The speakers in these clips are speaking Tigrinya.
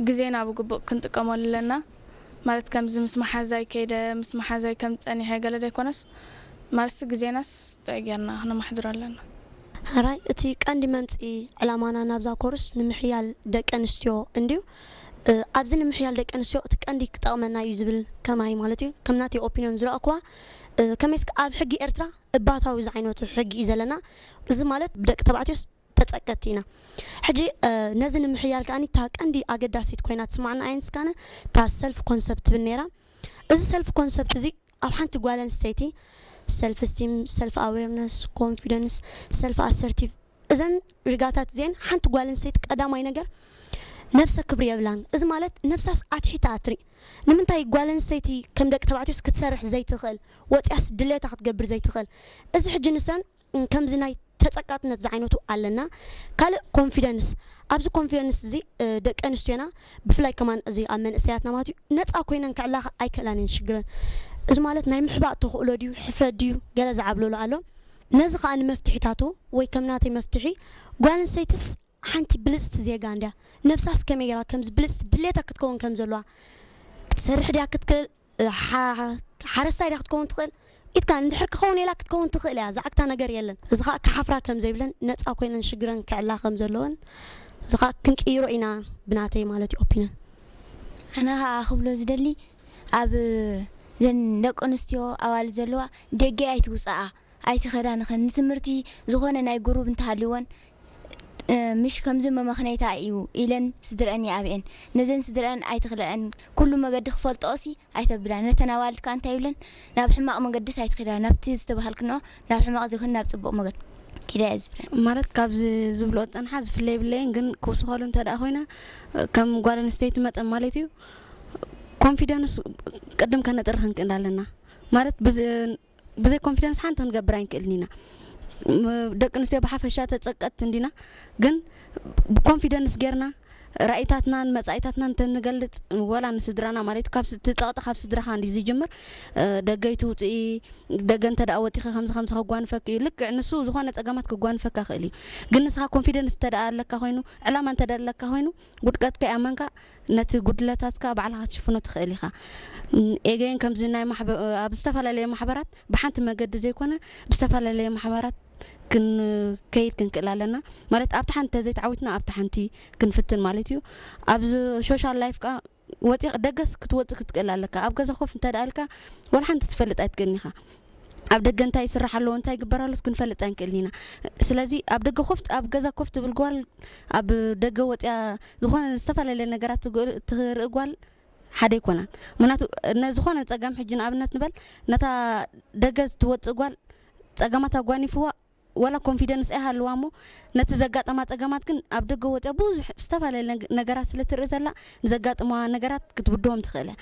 ግዜና ብግቡእ ክንጥቀመሉ ኣለና። ማለት ከምዚ ምስ መሓዛይ ከይደ፣ ምስ መሓዛይ ከም ጸኒሐ ገለ ዘይኮነስ፣ ማለትሲ ግዜናስ ጥዑይ ጌርና ክነማሕድሮ ኣለና። ሕራይ፣ እቲ ቀንዲ መምጽኢ ዕላማና ናብዛ ኮርስ ንምሕያል ደቂ ኣንስትዮ እንድዩ። እ፣ ኣብዚ ንምሕያል ደቂ ኣንስትዮ እቲ ቀንዲ ክጠቕመና እዩ ዝብል ከማይ ማለት እዩ። ከም ናተይ ኦፒንዮን ዝረኣኩዋ፣ እ፣ ከመይስ ኣብ ሕጊ ኤርትራ እባታዊ ዝዓይነቱ ሕጊ እዩ ዘለና። እዚ ማለት ብደቂ ተባዕትዮስ ተጸቀጥቲ ኢና። ሕጂ፣ እ፣ ነዚ ንምሕያል ከኣ እታ ቀንዲ ኣገዳሲት ኮይና ትስማዕና ኣየንስካነ እታ ሰልፍ ኮንሰፕት ትብል ነይራ። እዚ ሰልፍ ኮንሰፕት እዚ ኣብ ሓንቲ ጓል ኣንስተይቲ ሰልፍ ስቲም፣ ሰልፍ ኣዌርነስ፣ ኮንፊደንስ፣ ሰልፍ ኣሰርቲቭ፣ እዘን ሪጋታት እዚአን ሓንቲ ጓል ኣንስተይቲ ቀዳማይ ነገር ነብሰ ክብሪ የብላን። እዚ ማለት ነብሳስ ኣትሒታ ኣትርኢ። ንምንታይ ጓል ኣንስተይቲ ከም ደቂ ተባዕትዮስ ክትሰርሕ ዘይትኽእል፣ ወፂኣስ ድሌታ ክትገብር ዘይትኽእል? እዚ ሕጂ ንሰን ከምዚ ናይ ተጸቃጥነት ዝዓይነቱ ኣለና። ካልእ ኮንፊደንስ፣ ኣብዚ ኮንፊደንስ እዚ፣ እ፣ ደቂ ኣንስትዮና ብፍላይ ከማን እዚ ኣብ መንእሰያትና ማለት እዩ፣ ነጻ ኮይነን ክዕላኻ ኣይክእላን እየን ሽግረን። እዚ ማለት ናይ ምሕባእ ተኽእሎ ድዩ፣ ሕፍረት ድዩ፣ ገለ ዝዓብለሎ ኣሎ። ነዚ ከኣ ንመፍትሒታቱ ወይ ከም ናተይ መፍትሒ፣ ጓል ኣንስተይትስ ሓንቲ ብልጽቲ ዜጋ እንድያ። ነብሳስ ከመይ ጌራ ከምዚ ብልጽቲ ድሌታ ክትከውን ከም ዘለዋ፣ ክትሰርሕ ድያ ክትክእል፣ ሓ-፣ ሓረስታይ ድያ ክትከውን ትኽእል? ኢትካ እንድሕር ክኸውን ኢላ ክትከውን ትኽእል እያ። ዝዓግታ ነገር የለን። እዚ ኸኣ ክሓፍራ ከም ዘይብለን፣ ነጻ ኮይነን ሽግረን ክዕላ ከም ዘለወን፣ እዚ ኸኣ ክንቅይሮ ኢና ብናተይ ማለት እዩ ኦፒንዮን። ኣነ ኸኣ ክብሎ ዝደሊ፣ ኣብ ዘን ደቂ ኣንስትዮ ኣዋልድ ዘለዋ ደገ ኣይትውጽኣ፣ ኣይትኸዳንኸን። ንትምህርቲ ዝኾነ ናይ ጉሩብ እንተሃልወን፣ እ፣ ምሽ ከምዚ መመኽነይታ እዩ ኢለን ስድረአን ይኣብኤን። ነዘን ስድረአን ኣይትኽልአን። ኩሉ መገዲ ክፈልጥኦሲ ኣይተብላ። ነተን ኣዋልድ ከኣ እንታይ ይብለን? ናብ ሕማቕ መገድስ ኣይትኺዳ፣ ናብቲ ዝተባሃልክንኦ ናብ ሕማቕ ዘይኮነ ናብ ጽቡቕ መገዲ ኪዳ እየ ዝብለን። ማለት ካብዚ ዝብልኦ ዝጸንሓ ዝፍለ የብለይን፣ ግን ክውስኸሉ እንተ ደኣ ኮይና፣ ከም ጓል ኣንስተይቲ መጠን ማለት እዩ፣ ኮንፊደንስ ቅድም ከነጥሪ ክንክእል ኣለና። ማለት ብዝ-፣ ብዘይ ኮንፊደንስ ሓንቲ ክንገብር ኣይንክእልን ኢና። ም-፣ ደቂ ኣንስትዮ ብሓፈሻ ተጸቀጥቲ እንዲና፣ ግን ብኮንፊደንስ ጌርና ራእይታትናን መጻኢታትናን እንተንገልጽ፣ ወላ ንስድራና ማለት እዩ፣ ካብ ስ-፣ እቲ ጸቕጢ ካብ ስድራኻ እንድዩ ዝጅምር። እ፣ ደገ ኣይትውጽኢ፣ ደገ እንተ ደኣ ወጺኺ ከምዚ ከምዚ ከጓንፈኪ እዩ። ልክዕ ንሱ ዝኾነ ጸገማት ክጓንፈካ ይኽእል እዩ። ግን ንስኻ ኮንፊደንስ እንተ ደኣ ኣለካ ኮይኑ፣ ዕላማ እንተ ደኣ ኣለካ ኮይኑ፣ ውድቀትካ ይኣመንካ፣ ነቲ ጉድለታትካ ባዕልኻ ክትሽፍኖ ትኽእል ኢኻ። ም፣ ኤገይን ከምዚ ናይ ማሕበ-፣ ኣብ ዝተፈላለየ ማሕበራት ብሓንቲ መገዲ ዘይኮነ፣ ብዝተፈላለየ ማሕበራት ክንከይድ ክንክእል ኣለና። ማለት ኣብቲ ሓንቲ ተዘይተዓዊትና ኣብቲ ሓንቲ ክንፍትን ማለት እዩ። ኣብዚ ሶሻል ላይፍ ከኣ ወፂ-፣ ደገስ ክትወፅእ ክትክእል ኣለካ። ኣብ ገዛ ኮፍ እንተ ደኣ ኢልካ ዋላ ሓንቲ ትፈልጥ ኣይትክእልን ኢኻ። ኣብ ደገ እንታይ ይስራሕ ኣሎ፣ እንታይ ይግበር ኣሎስ ክንፈልጥ ኣይንክእልን ኢና። ስለዚ ኣብ ደገ ኮፍ፣ ኣብ ገዛ ኮፍ ትብል ጓል፣ ኣብ ደገ ወፂኣ ዝኾነ ዝተፈላለየ ነገራት ትግ-፣ ትርኢ ጓል ሓደ ኣይኮናን። ምኽንያቱ ነ-፣ ዝኾነ ፀገም ሕጂ ንኣብነት ንበል፣ ነታ ደገ ትወፅእ ጓል ፀገማት ኣጓኒፍዋ፣ ዋላ ኮንፊደንስ ኣይሃልዋ እሞ፣ ነቲ ዘጋጠማ ጸገማት ግን ኣብ ደገ ወጺኣ ብዙሕ ዝተፈላለየ ነግ-፣ ነገራት ስለ ትርኢ ዘላ፣ ንዘጋጥማ ነገራት ክትብድሆም ትኽእል እያ።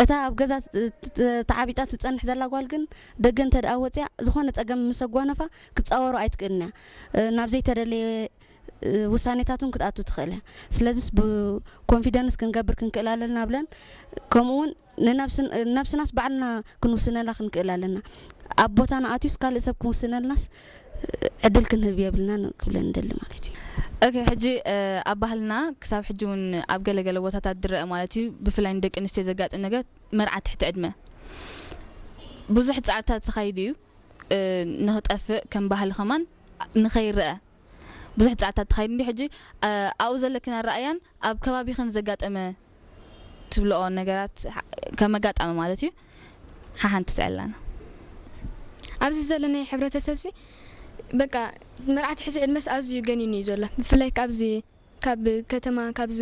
እታ ኣብ ገዛ ት-፣ ት-፣ ተዓቢጣ ትጸንሕ ዘላ ጓል ግን፣ ደገ እንተ ደኣ ወጺኣ፣ ዝኾነ ጸገም ምስ ኣጓነፋ፣ ክትጻወሮ ኣይትክእልን እያ። እ፣ ናብ ዘይተደለየ፣ እ፣ ውሳኔታት እውን ክትኣቱ ትኽእል እያ። ስለዚስ ብኮንፊደንስ ክንገብር ክንክእል ኣለና ብለን፣ ከምኡ እውን ንነብስን-፣ ነብስናስ ባዕልና ክንውስነላ ክንክእል ኣለና። ኣብ ቦታና ኣትዩስ ካልእ ሰብ ክውስነልናስ ዕድል ክንህብ የብልናን ክብለን ንደሊ ማለት እዩ። ኦኬ፣ ሕጂ፣ እ፣ ኣብ ባህልና ክሳብ ሕጂ እውን ኣብ ገለ ገለ ቦታታት ዝረአ ማለት እዩ፣ ብፍላይ ንደቂ ኣንስትዮ ዘጋጥም ነገር መርዓ ትሕቲ ዕድመ ብዙሕ ጻዕርታት ተኻይዱ እዩ፣ እ፣ ንኽጠፍእ ከም ባህሊ ከማን ንኸይረአ ብዙሕ ጻዕርታት ተኻይዱ እንዲ። ሕጂ፣ እ፣ ኣብኡ ዘለክን ኣረኣእያን ኣብ ከባቢኽን ዘጋጠመ ትብልኦ ነገራት፣ ሓ-፣ ከም ኣጋጣሚ ማለት እዩ፣ ሓሓንቲ ትዕላና። ኣብዚ ዘለናዮ ሕብረተሰብሲ በቃ መርዓ ትሕቲ ዕድመስ ኣዝዩ ገኒኑ እዩ ዘሎ። ብፍላይ ካብዚ ካብ ከተማ ካብዚ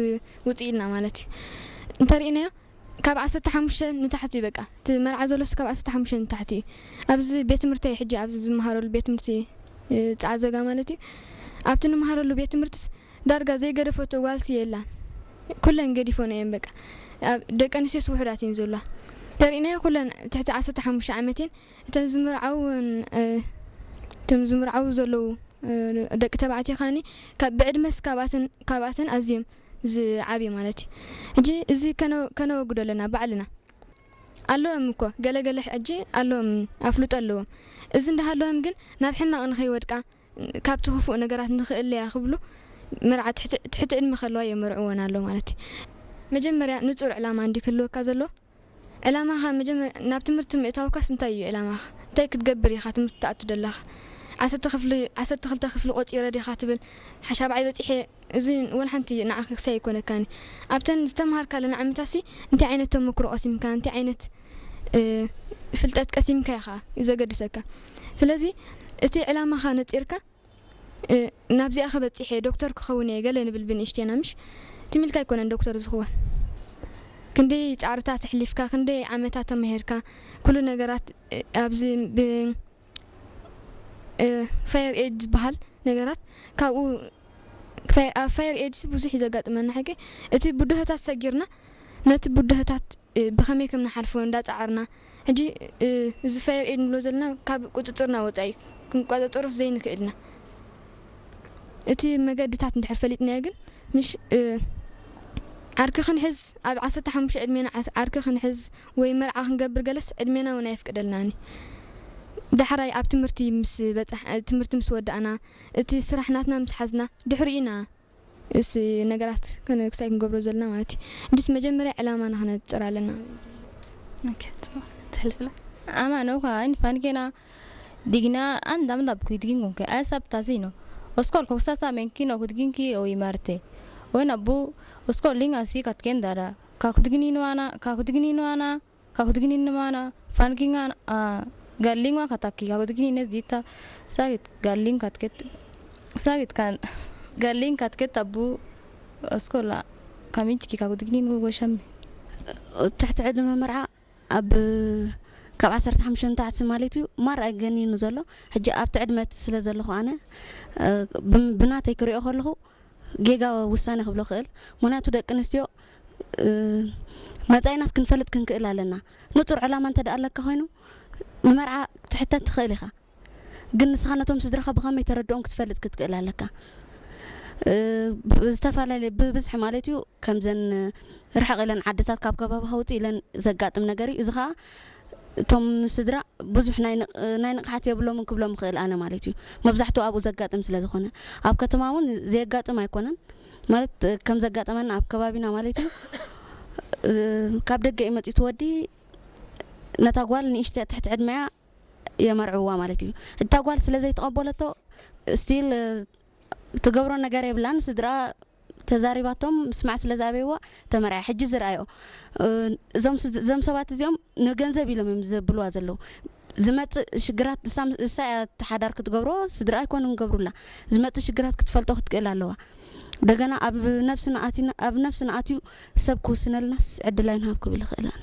ውፅእ ኢልና ማለት እዩ እንተሪእናዮ ካብ ዓሰርተ ሓሙሽተ ንታሕቲ እዩ። በቃ እቲ መርዓ ዘሎስ ካብ ዓሰርተ ሓሙሽተ ንታሕቲ እዩ። ኣብዚ ቤት ትምህርቲ እዩ ሕጂ ኣብዚ ዝመሃረሉ ቤት ትምህርቲ፣ እ፣ ጻዕዘጋ ማለት እዩ። ኣብቲ ንመሃረሉ ቤት ትምህርትስ ዳርጋ ዘይገደፈቶ ጓልሲ የላን። ኩለን ገዲፎን እየን በቃ። ኣብ ደቂ ኣንስትዮስ ውሑዳት እየን ዘለዋ። ተሪእናዮ ኩለን ትሕቲ ዓሰርተ ሓሙሽተ ዓመት እየን። እተን ዝምርዓው እውን፣ እ፣ እቶም ዝምርዓው ዘለዉ፣ እ፣ ደቂ ተባዕትዮ ከኣኒ ካብ ብዕድመስ ካብኣተን፣ ካብኣተን ኣዝዮም ዝዓብዩ ማለት እዩ። ሕጂ እዚ ከነ-፣ ከነወግዶ ኣለና ባዕልና። ኣለዎም እኮ ገለ ገለ ሕጂ ኣለዎም፣ ኣፍልጦ ኣለዎም። እዚ እንዳሃለዎም ግን ናብ ሕማቕ ንኸይወድቃ፣ ካብቲ ክፉእ ነገራት ንኽእለያ ክብሉ መርዓ ትሕቲ ዕድመ ከለዋ የመርዕወን ኣሎ ማለት እዩ። መጀመርያ ንጹር ዕላማ እንዲ ክህልወካ ዘሎ ዕላማኻ መጀመር ናብ ትምህርቲ ምእታውካስ እንታይ እዩ ዕላማኻ? እንታይ ክትገብር ኢኻ ትምህርቲ ትኣቱ ደለኻ? ዓሰርተ ክፍሊ ዓሰርተ ክልተ ክፍሊ ቆጺረ ዲኻ ትብል? ሓሻብዓይ በጺሐ እዚ ወላ ሓንቲ ንዓኺ ክሳይ ኣይኮነካኒ። ኣብተን ዝተምሃርካለን ዓመታሲ እንታይ ዓይነት ተመክሮ ቀሲምካ? እንታይ ዓይነት ፍልጠት ቀሲምካ ኢኻ እዩ ዘገድሰካ። ስለዚ እቲ ዕላማኻ ነጺርካ ናብዚኣ ክበጺሕ እየ፣ ዶክተር ክኸውን እየ ገለ ንብል ብንእሽቴና ምሽ ትም ኢልካ ኣይኮነን ዶክተር ዝኽወን። ክንደይ ጻዕርታት ኣሕሊፍካ፣ ክንደይ ዓመታት ተማሂርካ፣ ኩሉ ነገራት ኣብዚ ብ ፋየር ኤድ ዝበሃል ነገራት ካብኡ ኣብ ፋየር ኤድሲ ብዙሕ እዩ ዘጋጥመና። ሓቂ እቲ ብድሆታት ሰጊርና ነቲ ብድሆታት ብኸመይ ከም ንሓልፎ እንዳጻዓርና ሕጂ እዚ ፋየር ኤድ ንብሎ ዘለና ካብ ቁጽጽርና ወጻኢ ክንቋጸጸሮስ ዘይንክእልና እቲ መገድታት እንድሕር ፈሊጥናዮ ግን ምሽ ዓርኪ ክንሕዝ ኣብ ዓሰርተ ሓሙሽተ ዕድሜና ዓርኪ ክንሕዝ ወይ መርዓ ክንገብር ገለስ ዕድሜና እውን ኣየፍቅደልናኒ። ዳሕራይ ኣብ ትምህርቲ ምስ በጻሕ ትምህርቲ ምስ ወዳእና እቲ ስራሕ ናትና ምስ ሓዝና ድሕሪኡ ኢና እስ ነገራት ክሳይ ክንገብሮ ዘለና ማለት እዩ። እንዲስ መጀመርያ ዕላማና ክነጽር ኣለና። ትሕልፍላ ኣማ ነው ካይን ፋንኬና digna andam dab kuidgin gonke ay sabtasino oskol koksasa menkino kuidginki o imarte. Wen abu oskol ling asi katken dara kakudgini nuana kakudgini nuana kakudgini nuana fankingan a galingwa kataki kakudgini nes dita sagit galing katket sagit kan galing katket abu oskola kaminchiki kakudgini nu goshami. ትሕቲ ዕድመ መርዓ ኣብ ካብ ዓሰርተ ሓሙሽተ ንታሕቲ ማለት እዩ ማር ኣይገኒኑ ዘሎ። ሕጂ ኣብቲ ዕድመ እቲ ስለ ዘለኹ ኣነ ብናተይ ክሪኦ ከለኹ ጌጋ ውሳነ ክብሎ ክእል። ምክንያቱ ደቂ ኣንስትዮ መጻኢናስ ክንፈልጥ ክንክእል ኣለና። ንጹር ዕላማ እንተ ደኣ ኣለካ ኮይኑ ንመርዓ ክትሕተት ትኽእል ኢኻ። ግን ንስኻ ነቶም ስድራኻ ብኸመይ ተረድኦም ክትፈልጥ ክትክእል ኣለካ። ብዝተፈላለየ ብብዝሒ ማለት እዩ ከምዘን ርሕቕ ኢለን ዓድታት ካብ ከባቢ ከውፅእ ኢለን ዘጋጥም ነገር እዩ። እዚ ከዓ እቶም ስድራ ብዙሕ ናይ ንቕሓት የብሎምን ክብሎም ይኽእል ኣነ ማለት እዩ። መብዛሕትኡ ኣብኡ ዘጋጥም ስለ ዝኾነ ኣብ ከተማ እውን ዘየጋጥም ኣይኮነን ማለት ከም ዘጋጠመና ኣብ ከባቢና ማለት እዩ። ካብ ደገ እዩ መፂኡ እቲ ወዲ ነታ ጓል ንእሽተ ትሕቲ ዕድመያ የመርዕዋ ማለት እዩ። እታ ጓል ስለ ዘይተቐበለቶ ስቲል ትገብሮ ነገር የብላን። ስድራ ተዛሪባቶም ምስማዕ ስለ ዝኣበይዋ ተመርዕያ። ሕጂ ዝረኣዮ እዞም ሰባት እዚኦም ንገንዘብ ኢሎም እዮም ዘብልዋ ዘለዉ። ዝመፅእ ሽግራት እሳ እያ ሓዳር ክትገብሮ ስድራ ኣይኮኑን ገብሩላ። ዝመፅእ ሽግራት ክትፈልጦ ክትክእል ኣለዋ። እንደገና ኣብ ነብስና ኣቲና ኣብ ነብስና ኣትዩ ሰብ ክውስነልናስ ዕድል ኣይንሃብ ክብል ይኽእል ኣነ።